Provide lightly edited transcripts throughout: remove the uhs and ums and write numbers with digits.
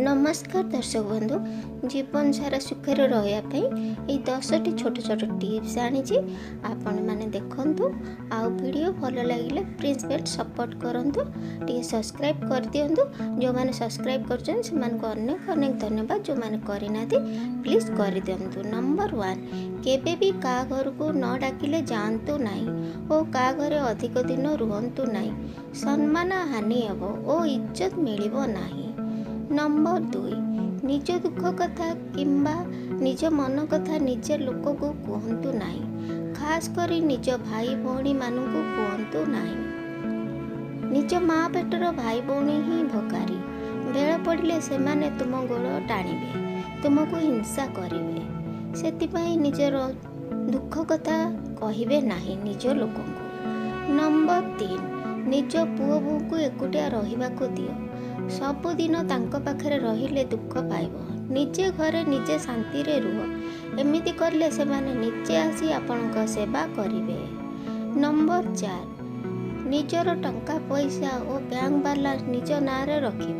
ନମସ୍କାର ଦର୍ଶକ ବନ୍ଧୁ, ଜୀବନ ସାରା ସୁଖରେ ରହିବା ପାଇଁ ଏଇ 10ଟି ଛୋଟ ଛୋଟ ଟିପ୍ସ ଆଣିଛି। ଆପଣମାନେ ଦେଖନ୍ତୁ ଆଉ ଭିଡ଼ିଓ ଭଲ ଲାଗିଲେ ପ୍ଲିଜ୍ ବେଟ୍ ସପୋର୍ଟ କରନ୍ତୁ, ଟିକେ ସବସ୍କ୍ରାଇବ୍ କରିଦିଅନ୍ତୁ। ଯେଉଁମାନେ ସବସ୍କ୍ରାଇବ୍ କରୁଛନ୍ତି ସେମାନଙ୍କୁ ଅନେକ ଅନେକ ଧନ୍ୟବାଦ, ଯେଉଁମାନେ କରିନାହାନ୍ତି ପ୍ଲିଜ୍ କରିଦିଅନ୍ତୁ। ନମ୍ବର 1, କେବେ ବି କାହା ଘରକୁ ନ ଡାକିଲେ ଯାଆନ୍ତୁ ନାହିଁ ଓ କାହା ଘରେ ଅଧିକ ଦିନ ରୁହନ୍ତୁ ନାହିଁ। ସମ୍ମାନ ହାନି ହେବ ଓ ଇଜ୍ଜତ ମିଳିବ ନାହିଁ। ନମ୍ବର 2, ନିଜ ଦୁଃଖ କଥା କିମ୍ବା ନିଜ ମନ କଥା ନିଜ ଲୋକକୁ କୁହନ୍ତୁ ନାହିଁ, ଖାସ୍ କରି ନିଜ ଭାଇ ଭଉଣୀମାନଙ୍କୁ କୁହନ୍ତୁ ନାହିଁ। ନିଜ ମା ପେଟର ଭାଇ ଭଉଣୀ ହିଁ ଭକାରୀ, ବେଳ ପଡ଼ିଲେ ସେମାନେ ତୁମ ଗୋଡ଼ ଟାଣିବେ, ତୁମକୁ ହିଂସା କରିବେ। ସେଥିପାଇଁ ନିଜର ଦୁଃଖ କଥା କହିବେ ନାହିଁ ନିଜ ଲୋକଙ୍କୁ। ନମ୍ବର 3, ନିଜ ପୁଅ ବୋହୂଙ୍କୁ ଏକୁଟିଆ ରହିବାକୁ ଦିଅ। ସବୁଦିନ ତାଙ୍କ ପାଖରେ ରହିଲେ ଦୁଃଖ ପାଇବ। ନିଜେ ଘରେ ନିଜେ ଶାନ୍ତିରେ ରୁହ। ଏମିତି କଲେ ସେମାନେ ନିଜେ ଆସି ଆପଣଙ୍କ ସେବା କରିବେ। ନମ୍ବର 4, ନିଜର ଟଙ୍କା ପଇସା ଓ ବ୍ୟାଙ୍କ ବାଲାନ୍ସ ନିଜ ନାଁରେ ରଖିବ,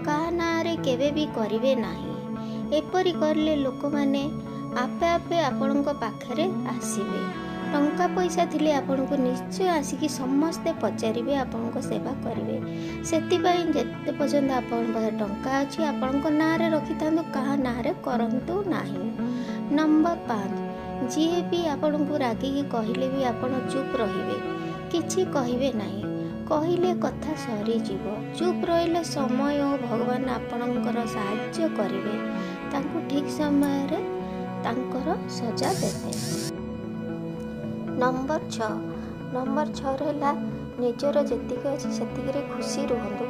କାହା ନାଁରେ କେବେ ବି କରିବେ ନାହିଁ। ଏପରି କଲେ ଲୋକମାନେ ଆପେ ଆପେ ଆପଣଙ୍କ ପାଖରେ ଆସିବେ। ଟଙ୍କା ପଇସା ଥିଲେ ଆପଣଙ୍କୁ ନିଶ୍ଚୟ ଆସିକି ସମସ୍ତେ ପଚାରିବେ, ଆପଣଙ୍କ ସେବା କରିବେ। ସେଥିପାଇଁ ଯେତେ ପର୍ଯ୍ୟନ୍ତ ଆପଣଙ୍କ ପାଖରେ ଟଙ୍କା ଅଛି ଆପଣଙ୍କ ନାଁରେ ରଖିଥାନ୍ତୁ, କାହା ନାଁରେ କରନ୍ତୁ ନାହିଁ। ନମ୍ବର 5, ଯିଏ ବି ଆପଣଙ୍କୁ ରାଗିକି କହିଲେ ବି ଆପଣ ଚୁପ୍ ରହିବେ, କିଛି କହିବେ ନାହିଁ। କହିଲେ କଥା ସରିଯିବ। ଚୁପ୍ ରହିଲେ ସମୟ ଓ ଭଗବାନ ଆପଣଙ୍କର ସାହାଯ୍ୟ କରିବେ, ତାଙ୍କୁ ଠିକ୍ ସମୟରେ ତାଙ୍କର ସଜା ଦେବେ। ନମ୍ବର 6, ନମ୍ବର 6 ହେଲା ନିଜର ଯେତିକି ଅଛି ସେତିକିରେ ଖୁସି ରୁହନ୍ତୁ।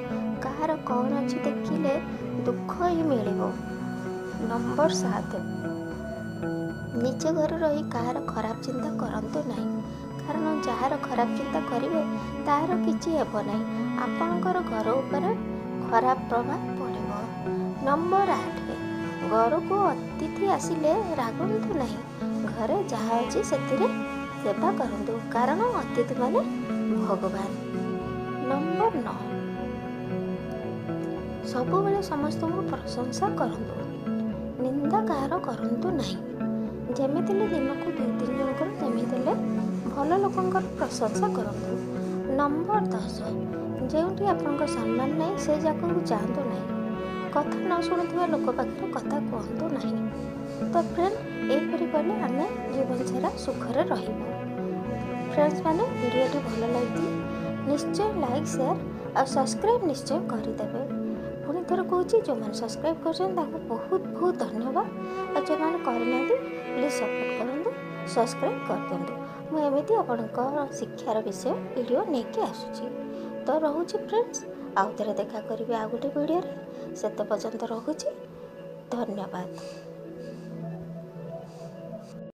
କାହାର କ'ଣ ଅଛି ଦେଖିଲେ ଦୁଃଖ ହିଁ ମିଳିବ। ନମ୍ବର 7, ନିଜ ଘରେ ରହି କାହାର ଖରାପ ଚିନ୍ତା କରନ୍ତୁ ନାହିଁ, କାରଣ ଯାହାର ଖରାପ ଚିନ୍ତା କରିବେ ତାହାର କିଛି ହେବ ନାହିଁ, ଆପଣଙ୍କର ଘର ଉପରେ ଖରାପ ପ୍ରଭାବ ପଡ଼ିବ। ନମ୍ବର 8, ଘରକୁ ଅତିଥି ଆସିଲେ ରାଗନ୍ତୁ ନାହିଁ, ଘରେ ଯାହା ଅଛି ସେଥିରେ ସେବା କରନ୍ତୁ, କାରଣ ଅତିଥିମାନେ ଭଗବାନ। ନମ୍ବର 9, ସବୁବେଳେ ସମସ୍ତଙ୍କୁ ପ୍ରଶଂସା କରନ୍ତୁ, ନିନ୍ଦା କାହାର କରନ୍ତୁ ନାହିଁ। ଯେମିତି ହେଲେ ଦିନକୁ 2-3 ଜଣଙ୍କର ଯେମିତି ହେଲେ ଭଲ ଲୋକଙ୍କର ପ୍ରଶଂସା କରନ୍ତୁ। ନମ୍ବର 10, ଯେଉଁଠି ଆପଣଙ୍କ ସମ୍ମାନ ନାହିଁ ସେ ଜାଗାକୁ ଯାଆନ୍ତୁ ନାହିଁ, କଥା ନ ଶୁଣୁଥିବା ଲୋକ ପାଖରେ କଥା କୁହନ୍ତୁ ନାହିଁ। ତ ଫ୍ରେଣ୍ଡ, ଏହିପରି କଲେ ଆମେ ଜୀବନ ସାରା ସୁଖରେ ରହିବୁ। ଫ୍ରେଣ୍ଡସ୍ ମାନେ, ଭିଡ଼ିଓଟି ଭଲ ଲାଗିଥିଲେ ନିଶ୍ଚୟ ଲାଇକ୍, ସେୟାର ଆଉ ସବସ୍କ୍ରାଇବ୍ ନିଶ୍ଚୟ କରିଦେବେ। ପୁଣି ଥରେ କହୁଛି, ଯେଉଁମାନେ ସବସ୍କ୍ରାଇବ୍ କରିଛନ୍ତି ତାଙ୍କୁ ବହୁତ ବହୁତ ଧନ୍ୟବାଦ, ଆଉ ଯେଉଁମାନେ କରିନାହାନ୍ତି ପ୍ଲିଜ୍ ସପୋର୍ଟ କରନ୍ତୁ, ସବସ୍କ୍ରାଇବ୍ କରିଦିଅନ୍ତୁ। ମୁଁ ଏମିତି ଆପଣଙ୍କର ଶିକ୍ଷାର ବିଷୟ ଭିଡ଼ିଓ ନେଇକି ଆସୁଛି। ତ ରହୁଛି ଫ୍ରେଣ୍ଡସ୍, ଆଉ ଥରେ ଦେଖା କରିବି ଆଉ ଗୋଟେ ଭିଡ଼ିଓରେ। ସେତେ ପର୍ଯ୍ୟନ୍ତ ରହୁଛି, ଧନ୍ୟବାଦ।